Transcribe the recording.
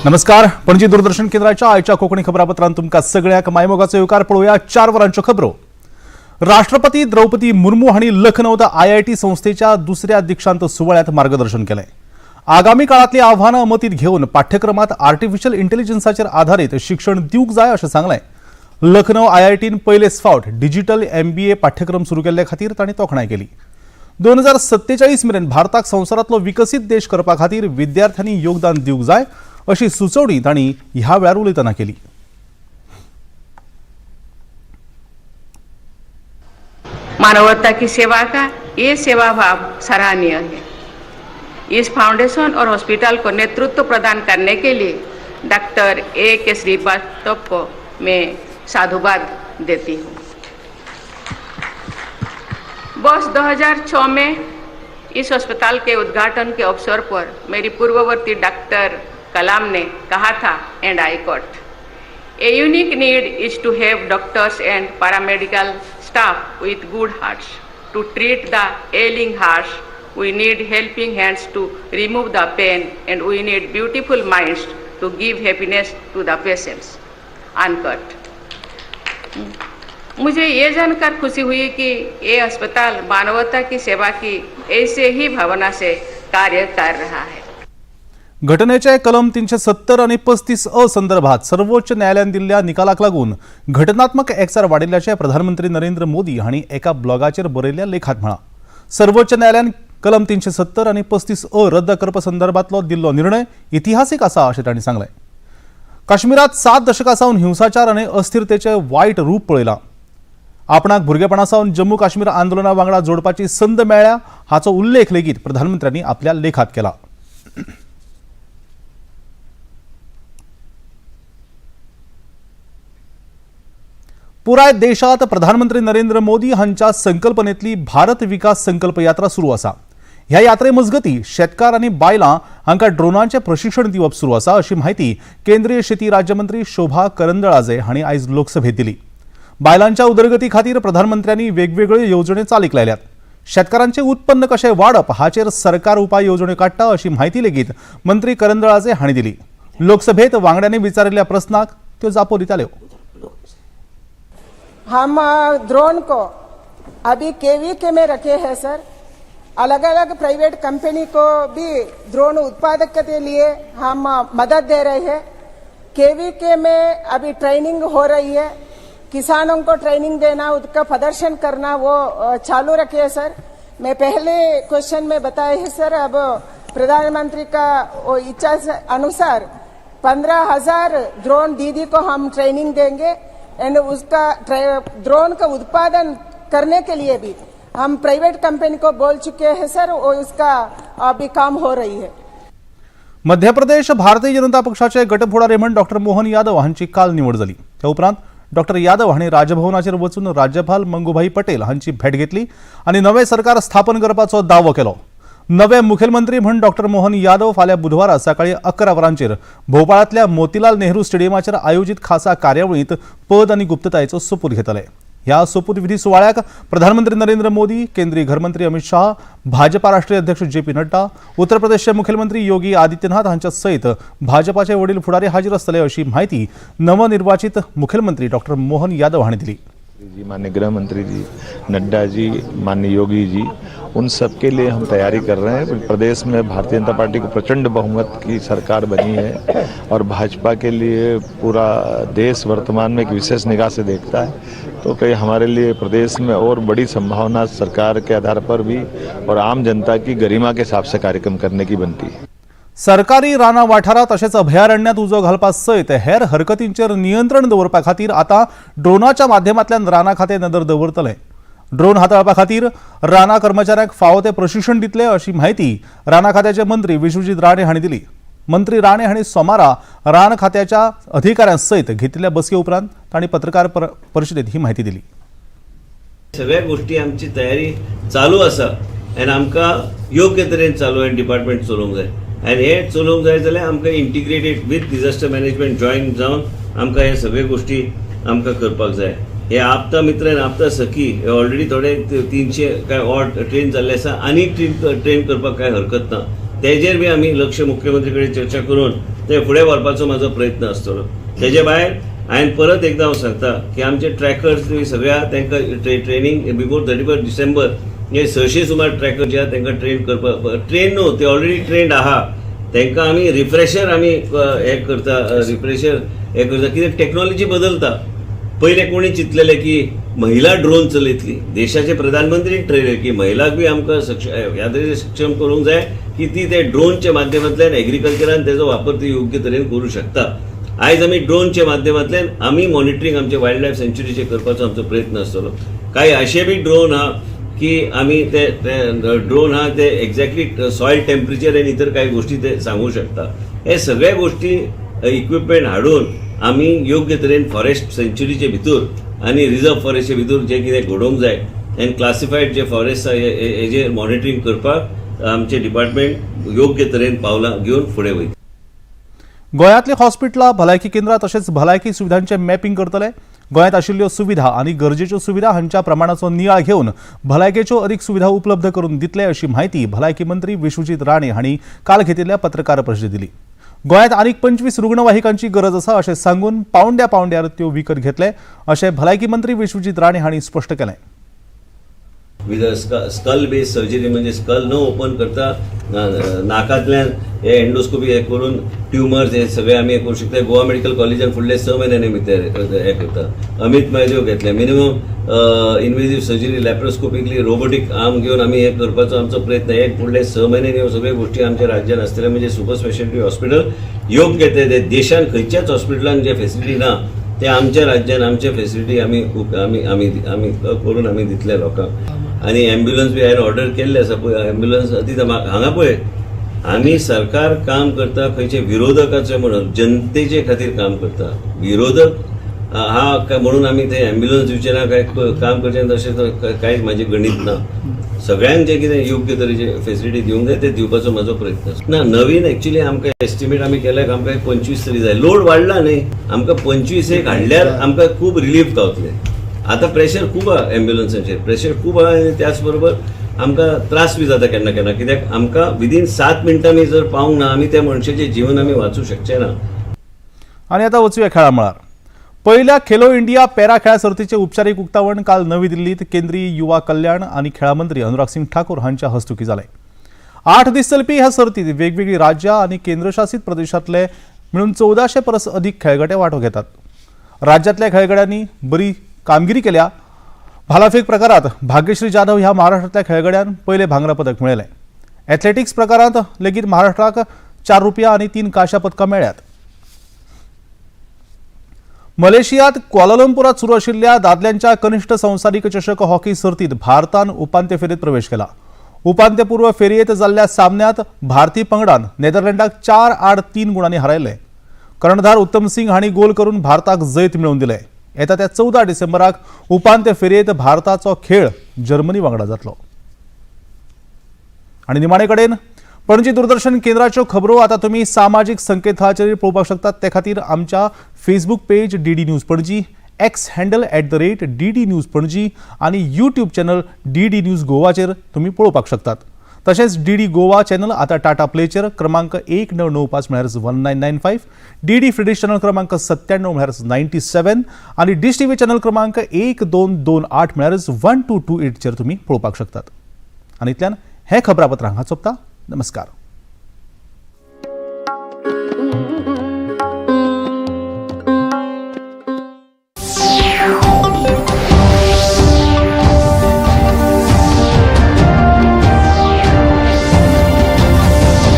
नमस्कार, पणजी दूरदर्शन केंद्राच्या आयच्या कोंकणी खबरापत्रांत तुमकां सगळ्यांक मायमोगाचो येवकार. पळोवया 4 वरांच्यो खबरो. राष्ट्रपती द्रौपदी मुर्मू हांणी लखनौत आयआयटी संस्थेच्या दुसऱ्या दीक्षांत सुवाळ्यांत मार्गदर्शन केलें. आगामी काळांतली आव्हानां मतींत घेवन पाठ्यक्रमात आर्टिफिशियल इंटेलिजन्साचेर आधारीत शिक्षण दिवंक जाय अशें सांगलें. लखनौ आयआयटीन पयलेच फावट डिजिटल एमबीए पाठ्यक्रम सुरू केल्ले खातीर तांणी तोखणाय केली. 2047 मेरेन भारताक संवसारांतलो विकसीत देश करपा खातीर विद्यार्थ्यांनी योगदान दिवंक जाय अशी सुचोवणी तांणी ह्या वेळार उलयतना केली. मानवता की सेवा का ये सेवा भाव सराहनीय है. इस फाउंडेशन और हॉस्पिटल को नेतृत्व प्रदान करने के लिए डॉक्टर ए के श्रीवास्तव को मैं साधुवाद देती हूँ. वर्ष 2006 में इस अस्पताल के उद्घाटन के अवसर पर मेरी पूर्ववर्ती डॉक्टर कलाम ने कहा था, and I quote, "A unique need is to have doctors and paramedical staff with good hearts to treat the ailing hearts. We need helping hands to remove the pain, and we need beautiful minds to give happiness to the patients." Unquote. मुझे ये जानकर खुशी हुई कि ये अस्पताल मानवता की सेवा की ऐसे ही भावना से कार्य कर रहा है. घटनेचे कलम 370 आणि 35 अ संदर्भात सर्वोच्च न्यायालयान दिल्ल्या निकालाक लागून घटनात्मक एकचार वाडिल्ल्याचें प्रधानमंत्री नरेंद्र मोदी हांणी एका ब्लॉगाचेर बरयल्ल्या लेखात म्हळां. सर्वोच्च न्यायालयान कलम 370 आनी 35 अ रद्द करपा संदर्भातलो दिल्लो निर्णय इतिहासीक आसा अशें तांणी सांगलें. काश्मीरात 7 दशकां सावन हिंसाचार आनी अस्थिरतेचें वायट रूप पळयलां. आपणाक भुरगेपणा सावन जम्मू काश्मीर आंदोलना वांगडा जोडपाची संद मेळ्ळ्या हाचो उल्लेख लेगीत प्रधानमंत्र्यांनी आपल्या लेखात केला. पुराय देशात प्रधानमंत्री नरेंद्र मोदी हांच्या संकल्पनेतली भारत विकास संकल्प यात्रा सुरू आसा. ह्या यात्रे मजगती शेतकार आनी बायलां हांकां ड्रोनांचें प्रशिक्षण दिवप सुरू आसा अशी म्हायती केंद्रीय शेती राज्यमंत्री शोभा करंदळाजे हांणी आयज लोकसभेत दिली. बायलांच्या उदरगती खातीर प्रधानमंत्र्यांनी वेगवेगळ्यो येवजण्यो चालीक लायल्यात. शेतकारांचें उत्पन्न कशें वाडप हाचेर सरकार उपाय येवजण्यो काडटा अशी म्हायती लेगीत मंत्री करंदळाजे हांणी दिली. लोकसभेत वांगड्यांनी विचारिल्ल्या प्रस्नाक त्यो जापो दिताल्यो. हम ड्रोन को अभी केवीके में रखे हैं सर. अलग अलग प्राइवेट कंपनी को भी ड्रोन उत्पादक के लिए हम मदद दे रहे हैं. केवीके में अभी ट्रेनिंग हो रही है. किसानों को ट्रेनिंग देना, उसका प्रदर्शन करना, वो चालू रखे है सर. मैं पहले क्वेश्चन में बताए हैं सर, अब प्रधानमंत्री का वो इच्छा अनुसार 15,000 ड्रोन दीदी को हम ट्रेनिंग देंगे एंड उसका ड्रोन का उत्पादन करने के लिए भी हम प्राइवेट कंपनी को बोल चुके हैं सर. वो उसका अभी काम हो रही है. मध्य प्रदेश भारतीय जनता पक्षाचे गटफुडारी म्हण डॉक्टर मोहन यादव हांची काल निवड जाली. त्या उपरांत डॉक्टर यादव हांणी राजभवनाचेर वचून राज्यपाल मंगुभाई पटेल हांची भेट घेतली आनी नवें सरकार स्थापन करपाचो दावो केलो. नवे मुखेलमंत्री म्हण डॉक्टर मोहन यादव फाल्यां बुधवारा सकाळी 11 वरांचेर भोपाळांतल्या मोतीलाल नेहरू स्टेडियमाचेर आयोजीत खासा कार्यावळींत पद आनी गुप्ततायेचो सोपूत घेतले. ह्या सोपूतविधी सुवाळ्याक प्रधानमंत्री नरेंद्र मोदी, केंद्रीय घरमंत्री अमित शाह, भाजपा राष्ट्रीय अध्यक्ष जे पी नड्डा, उत्तर प्रदेशचे मुखेलमंत्री योगी आदित्यनाथ हांच्या सयत भाजपाचे वडील फुडारी हाजीर आसतले अशी म्हायती नवनिर्वाचित मुखेलमंत्री डॉक्टर मोहन यादव हांणी दिली. जी, माननीय गृह मंत्री जी, नड्डा जी, माननीय योगी जी, उन सब के लिए हम तैयारी कर रहे हैं. प्रदेश में भारतीय जनता पार्टी को प्रचंड बहुमत की सरकार बनी है और भाजपा के लिए पूरा देश वर्तमान में एक विशेष निगाह से देखता है, तो कहीं हमारे लिए प्रदेश में और बड़ी संभावना सरकार के आधार पर भी और आम जनता की गरिमा के हिसाब से कार्यक्रम करने की बनती है. सरकारी रानां वाठारांत तशेंच अभयारण्यात उजो घालपा सयत हेर हरकतींचेर नियंत्रण दवरपा खातीर आतां ड्रोनाच्या माध्यमांतल्यान रानां खातें नदर दवरतलें. ड्रोन हाताळपा खातीर रानां कर्मचाऱ्यांक फावो तें प्रशिक्षण दितले अशी म्हायती रानां खात्याचे मंत्री विश्वजीत राणे हांणी दिली. मंत्री राणे हांणी सोमारा रान खात्याच्या अधिकाऱ्यां सयत घेतिल्ल्या बसके उपरांत तांणी पत्रकार परिशदेंत ही म्हायती दिली. सगळ्या गोष्टी आमची तयारी चालू आसा आनी आमकां योग्य तरेन चालू आनी डिपार्टमेंट चलोवंक जाय आनी हे चलोवंक जाय जाल्यार आमकां integrated with disaster management join जावन आमकां हे सगळे गोष्टी आमकां करपाक जाय. हे आपदा मित्र आनी आपदा सखी हे ऑलरेडी थोडे 300 काय ऑड ट्रेन जाल्ले आसा. आनी ट्रेन करपाक कांय हरकत ना. तेजेर बी आमी लक्ष मुख्यमंत्री कडेन चर्चा करून ते फुडें व्हरपाचो म्हाजो प्रयत्न आसतलो. तेजे भायर हांवें परत एकदां हांव सांगता की आमचे ट्रॅकर्स सगळ्या तांकां ट्रेनींग बिफोर 31 डिसेंबर हे 600 सुमार ट्रॅकर जे आहा तांकां ट्रेन करपाक, ट्रेन न्हू, ते ऑलरेडी ट्रेंड आहा, तांकां आमी रिफ्रेशर आमी हें करता, रिफ्रेशर हें करता. कित्याक टॅक्नोलॉजी बदलता. पयले कोणी चिंतलेले की महिला ड्रोन चलयतली? देशाचे प्रधानमंत्री ठरयले की महिलाक बी आमकां ह्या तरेन सक्षम करूंक जाय की ती ते ड्रोनच्या माध्यमांतल्यान एग्रीकल्चरान तेजो वापर ती योग्य तरेन करूं शकता. आयज आमी ड्रोनच्या माध्यमांतल्यान आमी मॉनिटरींग आमचे वायल्ड लायफ सँच्युरीचेर करपाचो आमचो प्रयत्न आसतलो. कांय अशे बी ड्रोन आहा की आमी ते ड्रोन आहा ते एक्झॅक्टली सॉयल टेम्परेचर आनी इतर कांय गोश्टी ते सांगू शकता. हे सगळ्या गोश्टी इक्विपमेंट हाडून आमी योग्य तरेन फॉरेस्ट सँच्युरीचे भितर आनी रिजर्व फॉरेस्टचे भितर जे कितें घडोवंक जाय आनी क्लासिफायड जे फॉरेस्ट आहा हेजेर मॉनिटरींग करपाक आमचें डिपार्टमेंट योग्य तरेन पावलां घेवन फुडें वयता. गोंयांतली हॉस्पिटलां, भलायकी केंद्रां तशेंच भलायकी सुविधांचें मॅपिंग करतले. गोंयांत आशिल्ल्यो सुविधा आनी गरजेच्यो सुविधा हांच्या प्रमाणाचो नियाळ घेवन भलायकेच्यो अदीक सुविधा उपलब्ध करून दितले, अशी म्हायती भलायकी मंत्री विश्वजीत राणे हांणी काल घेतिल्ल्या पत्रकार परिशदेंत दिली. गोंयांत आनीक 25 रुग्णवाहिकांची गरज आसा अशें सांगून पावंड्या पावंड्यार त्यो विकत घेतले, अशें भलायकी मंत्री विश्वजीत राणे हांणी स्पश्ट केलें. With skull base surgery, म्हणजे स्कल न ओपन करता नाकांतल्यान हे एंडोस्कोपी हे करून ट्युमर्स हे सगळे आमी हे करूं शकता. गोवा मेडिकल कॉलेजान फुडले 6 म्हयन्यांनी आमी ते हे करता. अमित म्हादेव घेतले minimum invasive surgery, laparoscopically robotic arm घेवन आमी हे करपाचो आमचो प्रयत्न. हे फुडले 6 म्हयन्यांनी ह्यो सगळ्यो गोश्टी आमच्या राज्यान आसतल्यो. म्हणजे सुपर स्पेशालिटी हॉस्पिटल योग्य ते देशान खंयच्याच हॉस्पिटलान जे फेसिलिटी ना ते आमच्या राज्यान आमचे फेसिलिटी आमी आमी आमी आमी करून आमी दितले लोकांक. आनी एम्ब्युलन्स बी हांवें ऑर्डर केल्ले आसा पळय, एम्ब्युलन्स दिता. हांगा पळय, आमी सरकार काम करता खंयचे विरोधकाचे म्हणून, जनतेचे खातीर काम करता. विरोधक हा काय म्हणून आमी ते एम्ब्युलन्स दिवचे ना, काय काम करचे ना, तशें तर कांयच म्हाजें गणीत ना. सगळ्यांक जे कितें योग्य तरेचे फेसिलिटी दिवंक जाय ते दिवपाचो म्हाजो प्रयत्न आसा. ना, नवीन एक्चुली आमकां एस्टिमेट आमी केल्यार आमकां 25 तरी जाय. लोड वाडला न्ही, आमकां 25 एक हाडल्यार आमकां खूब रिलीफ गावतले. आतां प्रेशर खूब आहा, एम्ब्युलन्साचेर प्रेशर खूब आहा आनी त्याच बरोबर आमकां त्रास बी जाता केन्ना केन्ना, कित्याक आमकां विदीन 7 मिनटां आमी जर पावूंक ना, आमी त्या मनशाचें जीवन आमी वाचूं शकचे ना. आनी आतां वचुया खेळा मळार. पहिल्या खेलो इंडिया पॅरा खेळा सर्तीचें उपचारीक उक्तावण काल नवी दिल्लीत केंद्रीय युवा कल्याण आनी खेळा मंत्री अनुराग सिंग ठाकूर हांच्या हस्तुकी जालें. 8 दीस चलपी ह्या सर्तीत वेगवेगळी राज्यां आनी केंद्रशासीत प्रदेशांतले मेळून 1400 परस अदीक खेळगडे वांटो घेतात. राज्यांतल्या खेळगड्यांनी बरी कामगिरी केल्या. भालाफेक प्रकारात भाग्यश्री जाधव ह्या महाराष्ट्रांतल्या खेळगड्यान पयलें भांगरा पदक मेळयलें. एथलेटिक्स प्रकारांत लेगीत महाराष्ट्राक 4 रुपया आनी 3 कांश्या पदकां मेळ्ळ्यात. मलेशियात क्वालालंपुरात सुरू आशिल्ल्या दादल्यांच्या कनिष्ठ संवसारीक चषक हॉकी सर्तीत भारतान उपांत्य फेरयेत प्रवेश केला. उपांत्यपूर्व फेरयेत जाल्ल्या सामन्यात भारतीय पंगडान नेदरलँडाक 4-3 गुणांनी हारयले. कर्णधार उत्तम सिंग हांणी गोल करून भारताक जैत मेळोवन दिले. येता त्या 14 डिसेंबराक उपांत्य फेरयेत भारताचो खेळ जर्मनी वांगडा जातलो. आणि निमाणे कडेन पणजी दूरदर्शन केंद्राच्यो खबरो आता तुमी सामाजीक संकेतथळाचेर पळोवपाक शकतात. ते खातीर आमच्या Facebook page DD news Panaji, x handle @DDNews Panaji आनी यूट्यूब चॅनल डीडी न्यूज गोवाचेर तुमी पळोवपाक शकतात. तशेंच डीडी गोवा चॅनल आता टाटा प्लेचेर क्रमांक 1995 म्हळ्यार 1995, डीडी फ्रीडिश चॅनल क्रमांक 97 म्हळ्यार 97 आनी डिश टीव्ही चॅनल क्रमांक 1228 म्हळ्यार 1228चेर तुमी पळोवपाक शकतात. आनी इतल्यान हें खबरापत्र हांगा सोंपता. नमस्कार.